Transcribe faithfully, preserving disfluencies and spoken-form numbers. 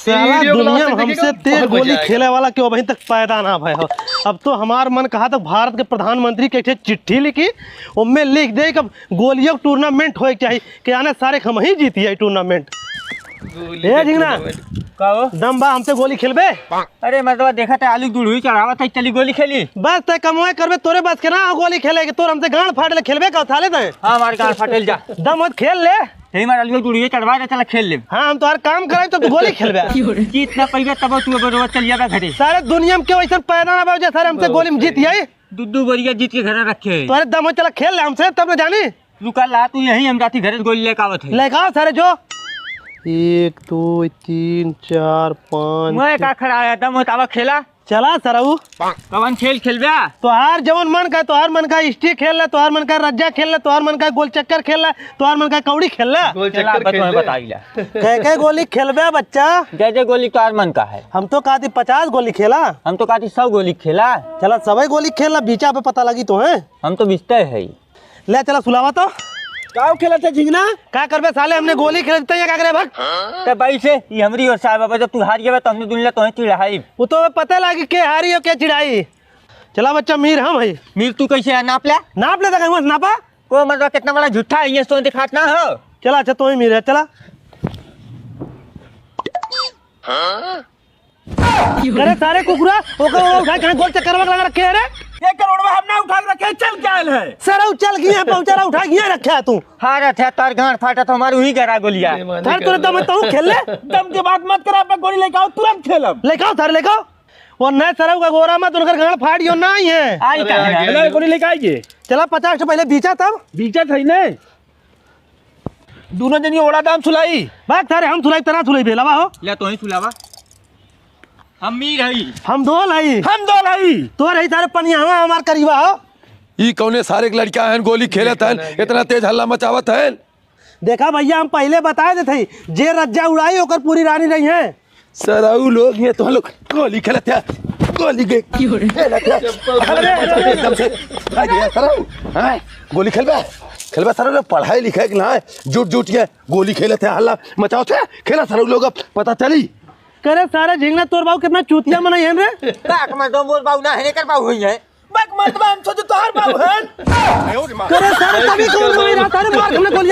साला दुनिया में हमसे तेज गोली खेले वाला केहू अबहीं तक पैदा ना भय हो। अब तो हमार मन कहा था भारत के प्रधानमंत्री के एक ठे चिट्ठी लिखी, ओमे लिख दे कि अब गोलियों के tournament होए के चाही, कि आने सारे हम ही जीती है tournament। ए झिंगना, का हो? दम बा हमसे गोली खेलबे? अरे मर्दवा, देखा था आलू दुड़ुई चढ़ावा था, चली गोली खेली। बस ते कमवा करबे, तोरे बस के ना हो गोली खेले के, तोर हमसे गांड फाटे ले खेलबे का, उठा ले तै। हाँ, हमार गांड फाटेल जा। दम मत खेल ले। ते हमार आलू दुड़ुई चढ़वा दे, चला खेल ले। हाँ, हम तोहार काम कराई तो तू गोली खेलबे। जीत ना पइबे तब तू अब रोज चल जाबे घरे। सारे दुनिया में केहू ऐसन पैदा ना बा जे सारे हमसे गोली में जीत जाई। दू दू बोरिया जीत के घरे रखे। तोरे दम हो, चला खेल ले हमसे, तब ना जानी। रुका ला, तू यहीं हम जाती घरे से गोली लेके आवत है। लेके आओ सारे जो। एक, दो, तीन, चार, पाँच, मैं छः। का खड़ा है, दम होतावा खेला। चला सरऊ। कवन खेल खेलबे? तोहार जवन मन का, तोहार मन का स्टिक खेल ले, तोहार मन का रज्जा खेल ले, तोहार मन का गोल चक्कर खेल ले, तोहार मन का कौड़ी खेल ले। गोल चला, चक्कर बस खेल मैं ले। बताई ला। कै कै गोली खेलबे बच्चा? जय जय गोली तोहार मन का है। हम तो कहती पचास गोली खेला। हम तो कहती सौ गोली खेला। चला सबै गोली खेल ला, बीचा पे पता लगी तो है। हम तो बिस्तर है। ले चला सुलावा तो। का खेलत है झिंगना? का करबे साले, हमने गोली खेलते हैं, का करे भाग। ते भाई से, ये हमरी ओर से आवा, जब तू हार गया तो हमने दुनिया तो चिढ़ाई। वो तो हमें पता लागी के हारी हो के चिढ़ाई। चला बच्चा, मीर हम है। मीर तू कैसे है? नाप ले। नाप ले, देखा हुआ नापा। को मतलब कितना बड़ा झूठा है, ये सो दिखात ना हो। चला अच्छा, तो ही मीर है, चला। अरे सारे कुकुरा, ओकर ओला उठा के कहाँ गोल चक्कर में लगा रखे है रे? ये करोड़वा हम ना उठा के रखे, चल के आयल है। सरऊ चल गया है, पहुँचा रहा, उठा के यहाँ रखे है तू। हारत है, तार गांड फाटा तो हमारे वही गरा गोलिया। थार तुरंत दम तो खेल ले। दम के बात मत कर, आप गोली लेके आओ, तुरंत खेलब। लेके आओ, थारे लेके आओ। वो नए सरऊ का गोरा मत, उनकर गांड फाट यो ना आई है। आई अरे, का आ है? गया। ले, गोली लेके आइए। चला पचास तो पहले बीचा तब। बीचा था ही नहीं। दोनों जनी ओड़ा दाम सुलाई। बात थारे हम सुलाई, तना सुलाई बेलावा हो। ले तो ही सुलावा। हम मीर हई। हम दो लाई। हम दो लाई। तो रही थारे पनियावा हमार करीबा हो। ई कौने सारे के लड़का हन, गोली खेलत हन, इतना तेज हल्ला मचावत हन। देखा भैया, हम पहले बताए देते हैं, जे रज्जा उड़ाई ओकर पूरी रानी रही है। सरऊ लोग, ये तो लोग गोली खेलत है, गोली के खेलत है। अरे, अरे, अरे, एकदम से भाग गया सरऊ। हैं? गोली खेलबे, खेलबे सरऊ लोग, पढ़ाई लिखाई के ना है, जुट जुट के गोली खेलत है, हल्ला मचावत है, खेला सरऊ लोग, अब पता चली। करे सारे झिंगना, तोर बाऊ कितना चूतिया मनई है रे। बाक में तो मोर बाऊ ना है, एकर बाऊ हुई है। बक मत बा, हम सोचे तोहार बाबू हन। करे सारे तभी कौन बोल रहा, सारे मार हमने गोली